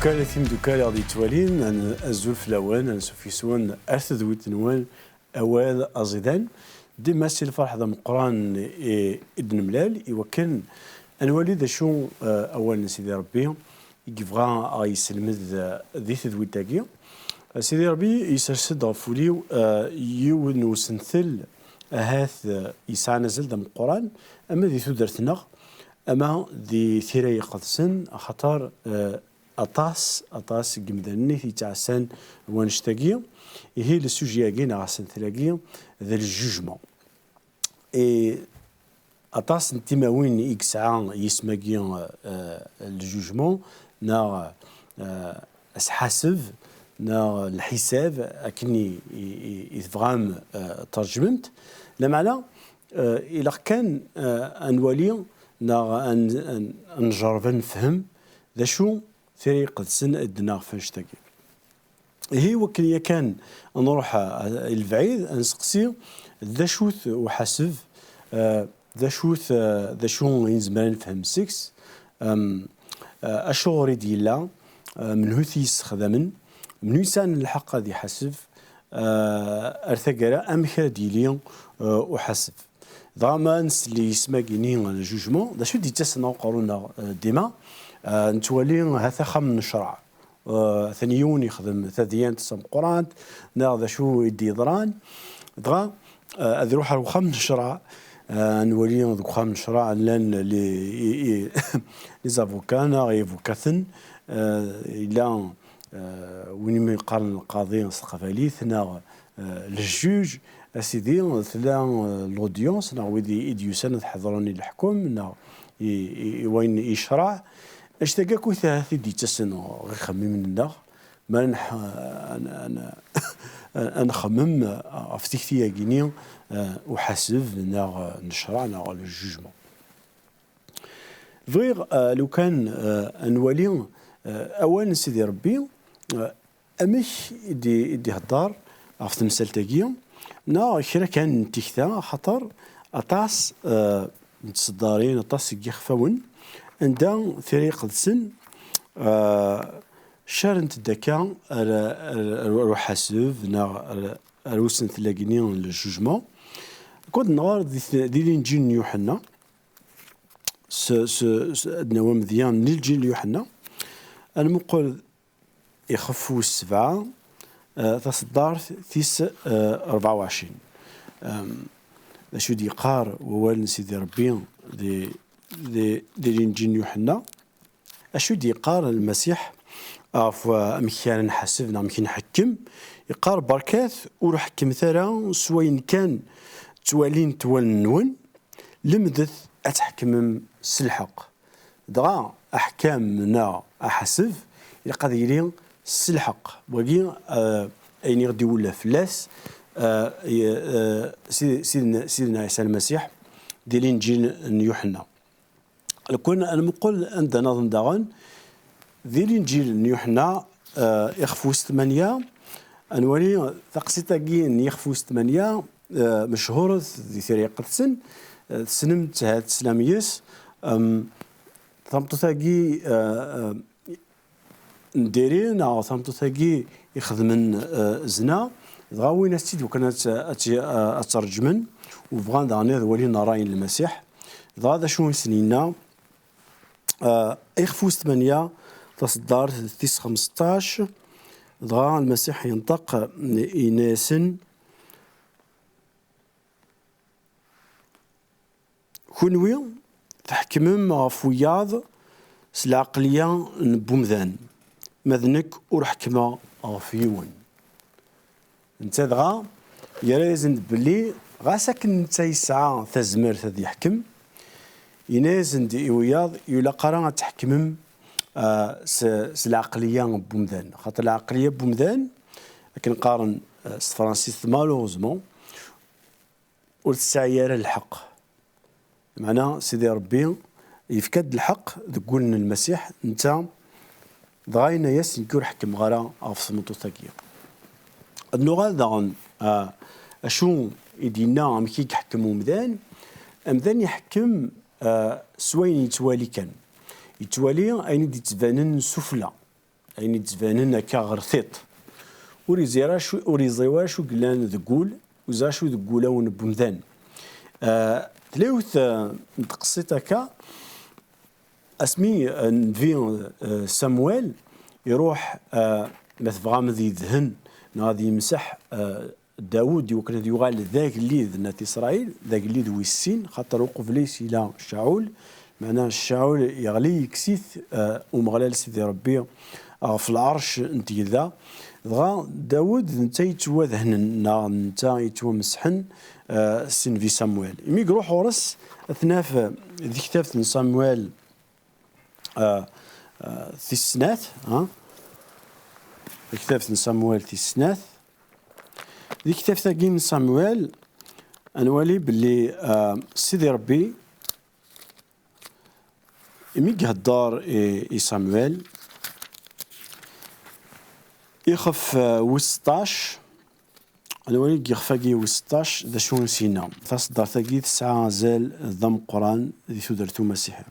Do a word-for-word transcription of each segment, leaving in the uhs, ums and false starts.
Imeddukal, a timeddukal i ɣ-d-yettwalin, ad n-, azul fell-awen, ansuf yes-wen ar tedwilt-nwen, Awal Aẓidan. Dima si lferḥ d ameqqran i, i d-nemlal, i wakken ad nwali d acu, eh, awal n Sidi Ṛebbi i yebɣa a ɣ-yesselmed, eh, di tedwilt-agi. Eh, Sidi Ṛebbi yessers-d ɣef wul-iw, eh, yiwen n usentel ahat, eh, yesɛan azal d ameqqran, ama di tudert-nneɣ, ama di Tira Iqedsen, axaṭer, eh, aṭas, aṭas n yimdanen i t-yettɛassan wanect-agi. Ihi, le sujet-agi neɣ asentel-agi d le jugement. Et aṭas n timawin i yesɛa yisem-agi, eh, le jugement, neɣ, eh, asḥaseb, neɣ lḥisab, akken i, i, i, i tebɣam, eh, tṛejmem-t. Lameɛna, eh, ilaq kan, eh, ad nwali neɣ ad n-, ad n-, ad njerreb ad nefhem d acu Tira Iqedsen ad d-tenna ɣef wanect-agi. Ihi, wakken yakan ad nruḥ, eh, i lebɛid, ad nseqsi d acu-t uḥaseb, eh, d acu-t, eh, d acu i nezmer ad nefhem seg-s, em, eh, acuɣer i d-yella, eh, menhu i t-yessexdamen, menhu yesɛan lḥeqq ad iḥaseb, eh, ar taggara amek ara d-yili, eh, uḥaseb. Dɣa ma nsell i yisem-agi-nni n le jugement, d acu i d-yettasen ɣer uqerru-nneɣ, eh, dima? Eh, nettwali hat axxam n ccreɛ. Eh, atan yiwen yexdem tadyant d tameqqrant, neɣ d acu i d-yeḍran. Dɣa, eh, ad iruḥ ar uxxam n ccreɛ, eh, ad nwali deg uxxam n ccreɛ llan les, i, i, les avocats neɣ ibukaten, eh, yella, eh, win i yeqqaren lqaḍi s teqbaylit, neɣ eh, le juge, a sidi, tella, eh, l'audience, neɣ wid i, i d-yusan ad ḥeḍren i leḥkem, neɣ i, i, i wayen i ccreɛ. Anect-agi akk ahat i d-yettasen ɣer yixemmimen-nneɣ, mi ara nḥ-, ad n-, ad n-, ad nxemmem ɣef tikti-agi-nni, eh, uḥaseb, neɣ, eh, n ccreɛ, neɣ le jugement. Bɣiɣ, eh, lukan, eh, ad nwali, eh, awal n Sidi Ṛebbi, eh, amek i d-, i d-ihedder ɣef temsalt-agi, neɣ kra kan n tikta, axaṭer aṭas, eh, n tseddarin, aṭas n yixfawen, anda Tira Iqedsen, eh, carent-d akka ar, ar, ar, ar uḥaseb, neɣ ar, ar usentel-agi-nni n le jugement. Kkud nɣer di, di Linǧil n Yuḥenna, s, s, s, ad nawi amedya n Linǧil n Yuḥenna, ad nmuqel ixef wis sebɛa, eh, taṣeddart tis, eh, rebɛa u ɛecrin. Em, d acu i d-yeqqar wawal n Sidi Ṛebbi di, di, di Linǧil n Yuḥenna? Acu i d-yeqqar Lmasiḥ ɣef, eh, amek ara nḥaseb neɣ amek nḥekkem? Yeqqar: "Berkat ur ḥekkmet ara s wayen kan ttwalint wallen-nwen, lemdet ad tḥekmem s lḥeqq." Dɣa aḥkam neɣ aḥaseb ilaq ad yili s lḥeqq. Wagi, eh, ayen i ɣ-d-iwella fell-as, eh, i, eh, Sidi-, Sidna, Sidna Ɛisa Lmasiḥ di Linǧil n Yuḥenna. Lukan ad nmuqel anda nniḍen daɣen, di Linǧil n Yuḥenna, eh, ixef wis tmanya, ad nwali taqsiṭ-agi n yixef wis tmanya, eh, mechuret di Tira Iqedsen, eh, tessnem-tt, ahat teslam yes, em, tameṭṭut-agi, eh, eh, n diri, neɣ tameṭṭut-agi ixedmen, eh, zna, dɣa wwin-as-tt-id lukan ad tt-, ad tt-, eh, ad tt-ṛejmen, u bɣan daɣen ad walin ṛṛay n Lmasiḥ. Dɣa d acu i sen-yenna? Eh, ixef wis tmanya, taṣeddart tis xmesṭac, dɣa Lmasiḥ yenṭeq, yenna-yasen: "Kunwi tḥekmem ɣef wiyaḍ s lɛeqliya n wemdan, ma d nekk ur ḥekkmeɣ ɣef yiwen." Netta dɣa yerra-yasen-d belli ɣas akken netta yesɛa tazmert ad yeḥkem, yenna-yasen-d i wiyaḍ: "Ur ilaq ara ad tḥekmem, ah, s, s lɛeqliya n wemdan." Xaṭer lɛeqliya n wemdan, akken qqaren, ah, s tefransist, malheureusement, ur tesɛi ara lḥeqq. Meɛna Sidi Ṛebbi yefka-d lḥeqq deg wul n Lmasiḥ, netta dɣa yenna-yas: "Nekk ur ḥekkmeɣ ara ɣef tmeṭṭut-agi." Ad nuɣal daɣen, ah, acu i d-yenna, amek i iḥekkem umdan? Amdan iḥekkem, ah, s wayen yettwali kan. Yettwali ayen i d-yettbanen sufella. ayen i d-ttbanen akka ɣer tiṭ. Ur yeẓri ara acu, ur yeẓri ara acu yellan deg wul, ur yeẓri acu deg wulawen n wemdan. Ah, tella yiwet, ah, n tqessiṭ akka, asmi, ah, nnbi, ah, Samuel iruḥ, ah, ma tebɣam ad yedhen neɣ ad yemseḥ, ah, Dawed, i wakken ad yuɣal d agellid n At Isṛayil, d agellid wis sin, xaṭer uqbel-is yella Caɛul, meɛna Caɛul yeɣli, yekkes-it, eh, Umeɣlal Sidi Ṛebbi ɣef lɛerc n tgelda. Dɣa Dawed d netta yettwadehnen, neɣ d netta yettwamesḥen, eh, s nnbi Samuel. Imi iruḥ ɣur-s, ad t-naf, eh, di tektabt n Samuel, eh, eh, tis snat, ha? Di tektabt n Samuel tis snat. Di tektabt-agi n Samuel, ad nwali belli, ah, Sidi Ṛebbi, imi ihedder i, i Samuel, ixef, ah, wis seṭṭac, ad nwali deg yixef-agi wis seṭṭac d acu i s-yenna. Taṣeddart-agi tesɛa azal d ameqqran di tudert umasiḥi.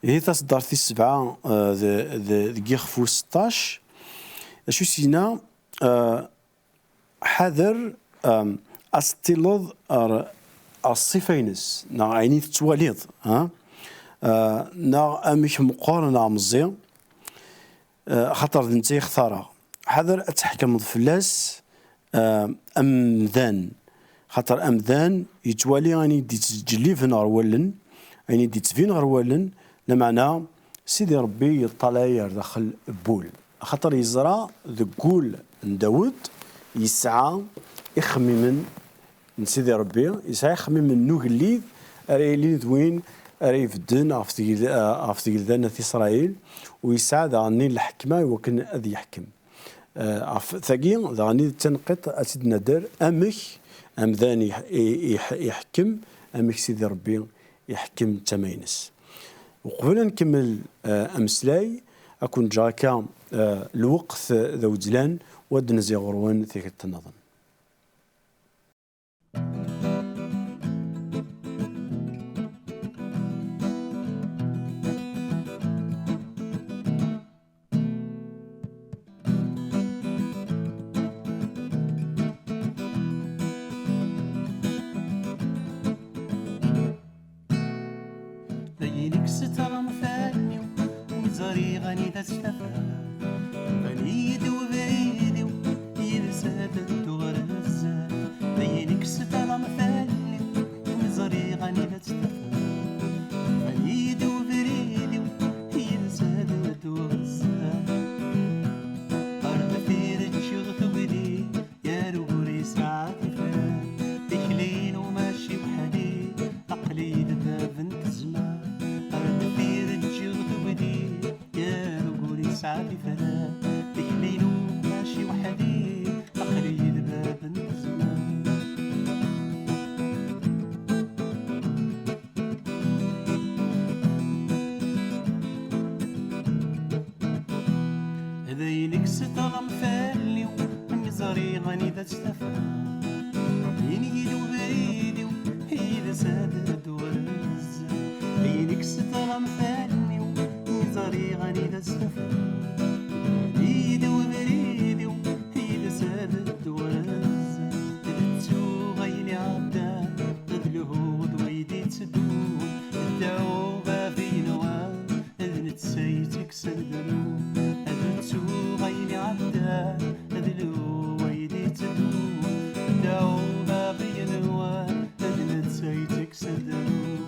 Ihi taṣeddart tis sebɛa, eh, de, de, deg yixef wis seṭṭac, d acu i s-yenna? Eh, ḥader, em, ad teṭṭileḍ ar, ar ṣṣifa-ines, neɣ ayen i tettwaliḍ, ha? Eh, neɣ amek meqqer neɣ meẓẓi, eh, xaṭer d netta i xtareɣ. Ḥader ad tḥekmeḍ fell-as, eh, amdan. Xaṭer amdan yettwali ayen i d-yettǧelliben ɣer wallen, ayen i d-yettbin ɣer wallen, lameɛna Sidi Ṛebbi yeṭṭalay ar daxel n wul. Axaṭer yeẓra deg wul n Dawed yesɛa ixemmimen n Sidi Ṛebbi, yesɛa ixemmimen n ugellid ara yilin d win ara ibedden ɣef tgel-, ɣef tgelda n At Isṛayil, u yesɛa daɣen lḥekma i wakken ad yeḥkem. Eh, ɣef tagi, daɣen, i d tanqiṭ ad tt-id-nader, amek amdan iḥ-, i-, iḥ-, iḥekkem, amek Sidi Ṛebbi iḥekkem d tama-ines. Uqbel ad nkemmel, eh, ameslay, ad ken-ǧǧeɣ akka, eh, lweqt d awezzlan, u ad d-nzi ɣur-wen tikkelt nniḍen. D ayen i yessetren fell-i, ur ẓriɣ anida tt-tafeɣ. Iban-iyi-d ubrid-iw, yid-s ad dduɣ ɣer zdat. D ayen i yessetren fell-i, ur ẓriɣ anida tt-tafeɣ. Iban-iyi-d ubrid-iw, yid-s ad dduɣ ɣer zdat. Ar deffir ǧǧiɣ tugdi, yal ugur yesɛa tifrat. Tikli-inu mačči weḥd-i, aql-iyi d bab n tezmert. Ar deffir ǧǧiɣ tugdi, yal ugur yesɛa tifrat. Tikli-inu mačči weḥd-i, aql-iyi d bab n tezmert. D ayen i yessetren fell-i, mi ẓriɣ anida tt-tafeɣ. Ini-yi-d ubrid-iw, yid-s ad dduɣ ɣer zdat. D ayen i yessetren fell-i, mi ẓriɣ anida tt-tafeɣ. Ini-yi-d ubrid-iw, yid-s ad dduɣ ɣer zdat. Ad ttuɣ ayen iɛeddan, ad lhuɣ d wayd itteddun. Ad dɛuɣ bab igenwan, d netta yettekksen ddnub. Ad ttuɣ ayen iɛeddan, ad lhuɣ wayd itteddun. Ad dɛuɣ bab igenwan, d netta yettekksen ddnub.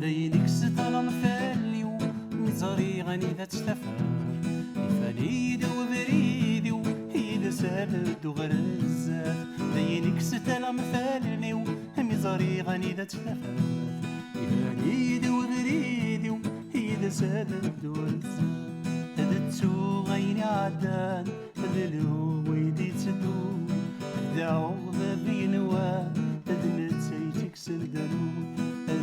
D ayen i yessetren fell-i, mi ẓriɣ anida tt-tafeɣ. Ifan-iyi-d ubrid-iw, yid-s ad dduɣ ɣer zdat. D ayen i yessetren fell-i, mi ẓriɣ anida tt-tafeɣ. Iban-iyi-d ubrid-iw, yid-s ad dduɣ ɣer zdat. Ad ttuɣ ayen iɛeddan, ad lhuɣ wayd itteddun. Ad dɛuɣ bab igenwan, d netta yettekksen ddnub. Ad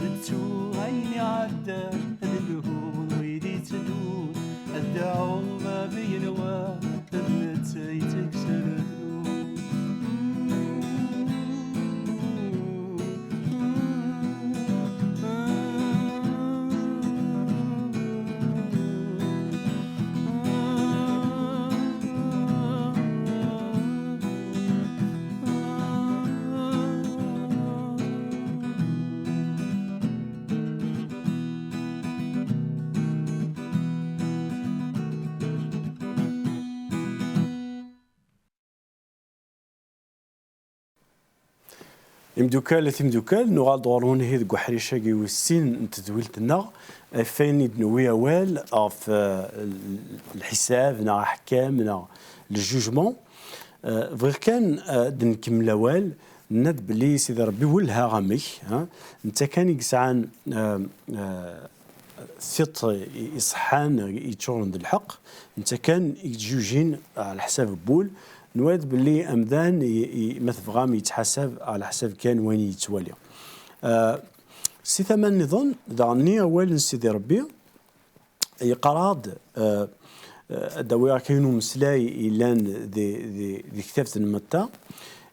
Ayen iɛeddan d lehhu i d-itteddun, ad dɛuɣ Bab yenwa, d netta i d-yekksen ddnub. Imdukkal, a timdukkal, nuɣal-d ɣur-wen ihi deg uḥric-agi wis sin n tedwilt-nneɣ, ɣef wayen i d-newwi awal ɣef, eh, l-, lḥisab neɣ aḥkam neɣ le jugement. Eh, bɣiɣ kan, eh, ad nkemmel awal, nenna-d belli Sidi Rebbi welha amek, ha? Netta kan i yesɛan, eh, eh, tiṭ i-, iṣeḥḥan, yeččuren d lḥeqq, netta kan i yettjujin ɛla ḥsab n wul. Nwala-d belli amdan, i-, i-, ma tebɣam, yettḥasab ɛla ḥsab kan wayen yettwali. Ah, si tama nniḍen, daɣenni awal n Sidi Rebbi, yeqqar-aɣ-d, ah, ah, ad d-awiɣ kan yiwen umeslay yellan di, di, di tektabt n Matta,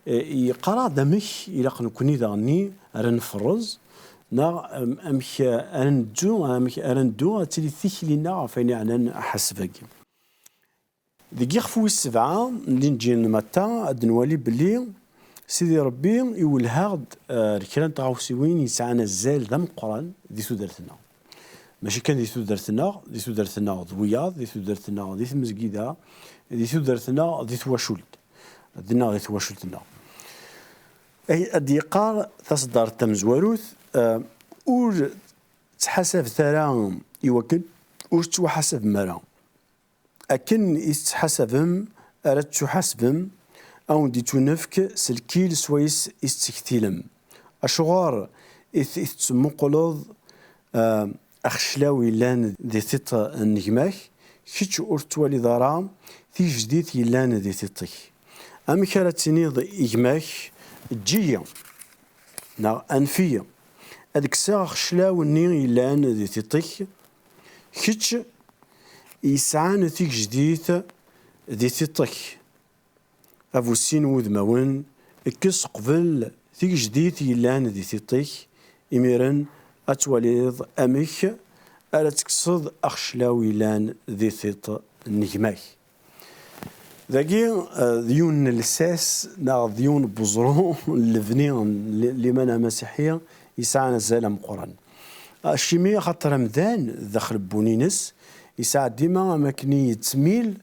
eh, yeqqar-aɣ-d amek ilaq nekni daɣenni ara nferrez, neɣ am-, amek ara neddu, amek ara neddu, ad tili tikli-nneɣ ɣef wayen yeɛnan aḥaseb-agi. Deg yixef wis sebɛa n Linǧil n Matta, ad nwali belli Sidi Rebbi iwelleh-aɣ-d, eh, kra n tɣawsiwin yesɛan azal d ameqqran di tudert-nneɣ. Mačči kan di tudert-nneɣ, di tudert-nneɣ d wiyaḍ, di tudert-nneɣ di tmezgida, di tudert-nneɣ di twacult, dinna di twacult-nneɣ. Ay, ad d-yeqqar taṣeddart tamezwarut, eh, ur ttḥasabet ara i wakken ur tettwaḥasabem ara. Akken i tettḥasabem ara tettuḥasbem, a wen-d-ittunefk s lkil swayes i tettektilem. Acuɣer i t-, i tettmuquleḍ, ah, axeclaw yellan di tiṭ n gma-k, kečč ur tettwaliḍ ara tigejdit yellan di tiṭ-ik? Amek ara tiniḍ i gma-k, eǧǧ-iyi, neɣ anef-iyi, ad kkseɣ axeclaw-nni yellan di tiṭ-ik, kečč yesɛan tigejdit di tiṭ-ik? A bu sin wudmawen, kkes qbel tigejdit yellan di tiṭ-ik, imiren ad twaliḍ amek ara tekkseḍ axeclaw yellan di tiṭ n gma-k. Dagi, eh, d yiwen n lsas neɣ d yiwen n weẓru n lebni n li-, liman amasiḥi yesɛan azal ameqqran. Acimi? Axaṭer amdan, daxel n wul-ines, yesɛa dima am akken yettmil,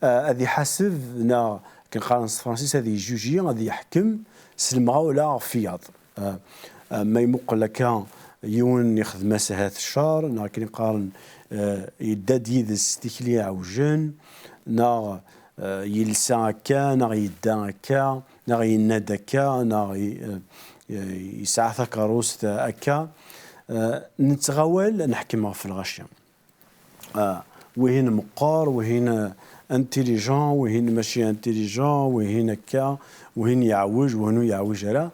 eh, ad iḥaseb, neɣ akken qqaren s tefransist, ad yejjuji, ad yeḥkem s lemɣawla ɣef wiyaḍ. Eh, eh, ma imuqel akka yiwen ixdem-as ahat ccer, neɣ akken i qqaren, eh, yedda-d yid-s tikli iɛewjen, neɣ, eh, yelsa akka, neɣ yedda akka, neɣ yenna-d akka, neɣ i-, eh, eh, yesɛa takeṛṛust akka. Eh, nettɣawal ad neḥkem ɣef lɣaci. Ah, wihin meqqer, wihin, eh, intelligent, wihin mačči intelligent, wihin akka, wihin yeɛwej, wihin ur yeɛwej ara.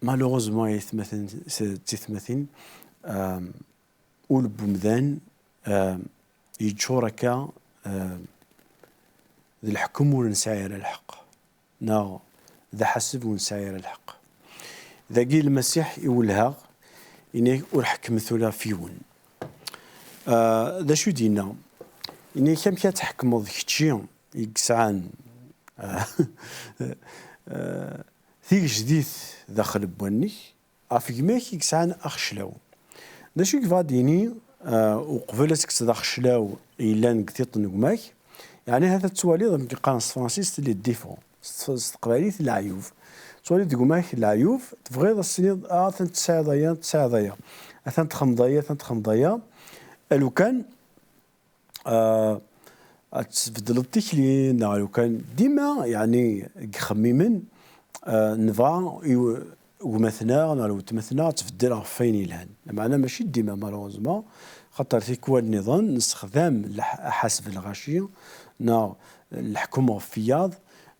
Malheureusement, ay atmaten s-, d tiyetmatin, ah, ul n umdan, ah, yeččur akka, ah, d leḥkem ur nesɛi ara lḥeqq, neɣ d aḥaseb ur nesɛi ara lḥeqq. Dagi Lmasiḥ iwelleh-aɣ, yenna-yak ur ḥekkmet ula ɣef yiwen. Ah, d acu i d-yenna? Yenna-yak amek ad tḥekmeḍ kečči i yesɛan, ah, ah, tigejdit daxel n wallen-ik, ɣef gma-k i yesɛan axeclaw. D acu i yebɣa ad d-yini, ah, uqbel ad tekkseḍ axeclaw yellan deg tiṭ n gma-k? Yeɛni, ha-t-a tettwaliḍ, amek i qqaren s tefransist, les défauts. S, s teqbaylit, leɛyub. Tettwaliḍ deg gma-k leɛyub, tebɣiḍ ad s-tiniḍ, ah, atan tesɛiḍ aya, tesɛiḍ aya. Atan txedmeḍ aya, atan txedmeḍ aya. A lukan, ah, ad tbeddleḍ tikli, neɣ lukan dima, yeɛni, deg yixemmimen, ah, nebɣa i w-, gma-tneɣ neɣ weltma-tneɣ ad tbeddel ɣef wayen yelhan. Lameɛna mačči dima, malheureusement, xaṭer tikwal nniḍen nessexdam lḥ-, aḥaseb lɣaci neɣ leḥkem ɣef wiyaḍ,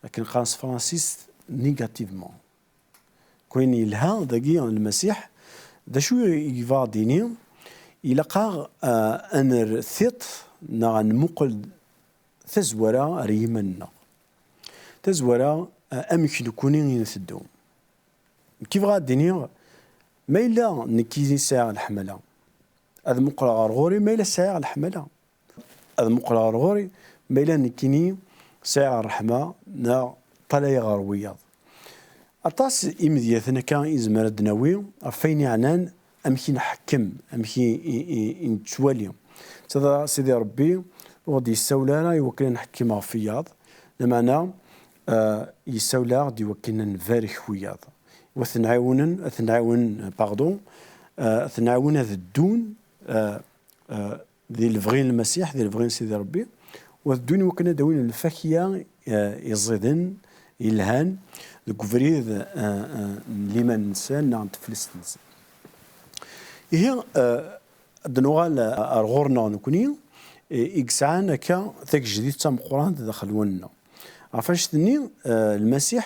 akken qqaren s tefransist, négativement. Akken yelha dagi Lmasiḥ, D acu i yebɣa ad d-yini? Ilaq-aɣ, ah, ad nerr tiṭ neɣ ad nmuqel tazwara ar yiman-nneɣ. Tazwara, ah, amek nekkni i nteddu. Nekk i bɣiɣ ad d-iniɣ, ma yella nekk i sɛiɣ leḥmala, ad muqleɣ ɣer ɣur-i ma yella sɛiɣ leḥmala. Ad muqleɣ ɣer ɣur-i ma yella nekkini sɛiɣ ṛṛeḥma neɣ ṭṭalayeɣ ɣer wiyaḍ. Aṭas imedyaten akka i nezmer ad d-nawi ɣef wayen yeɛnan amek i nḥekkem, amek i, i, i, i nettwali. Ttadra Sidi Ṛebbi ur ɣ-d-yessawel ara i wakken ad nḥekkem ɣef wiyaḍ, lameɛna, ah, yessawel-aɣ-d i wakken ad nbarek wiyaḍ. Wa ten-ɛiwnen, ad ten-ɛiwen, pardon, ah, ad ten-ɛiwen ad ddun, ah, ah, di lebɣi n Lmasiḥ, di lebɣi n Sidi Ṛebbi, wa ad ddun i wakken ad d-awin lfakya, ah, iẓiden, yelhan, deg ubrid, ah, ah, n liman-nsen neɣ n teflest-nsen. Ihi, ah, ad d-nuɣal ar ɣur-neɣ nekni, i, i yesɛan akka tagejdit d tameqqrant daxel wanna. Ɣef annect-nni, ah, Lmasiḥ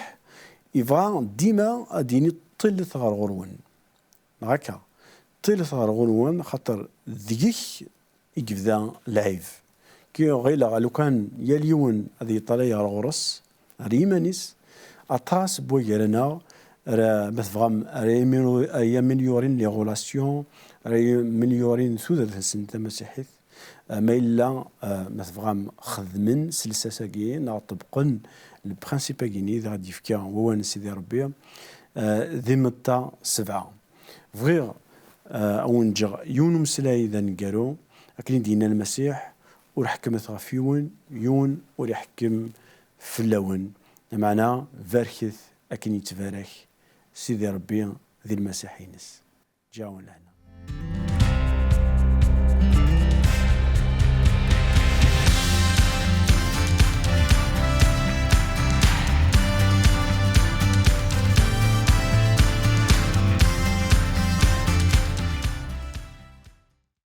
ibɣa dima ad d-yini: "Ṭṭilet ɣer ɣur-wen." Neɣ akka, ṭṭilet ɣer ɣur-wen, xaṭer deg-k i yebda lɛib. Ki ɣileɣ, lukan yal yiwen ad yeṭṭalay ɣer ɣur-s, ar yiman-is, aṭas n wagar-aneɣ ara, ma tebɣam, ara yamilyu-, ara yamilyorin les relations, ara yamilyorin tudert-nsen tamasiḥit, ah, ma yella, ah, ma tebɣam, xedmen s lsas-agi, neɣ ṭebqen lprinsip-agi-nni i d-aɣ-d-yefka wawal n Sidi Ṛebbi, ah, d imeṭṭa sebɛa. Bɣiɣ, ah, ad wen-ǧǧeɣ yiwen umeslay d aneggaru, akken i d-yenna Lmasiḥ: "Ur ḥekmet ɣef yiwen, yiwen ur iḥekkem fell-awen." Lameɛna, barket akken yettbarak Sidi Ṛebbi di Lmasiḥ-ines. Ǧǧiɣ-awen lehna.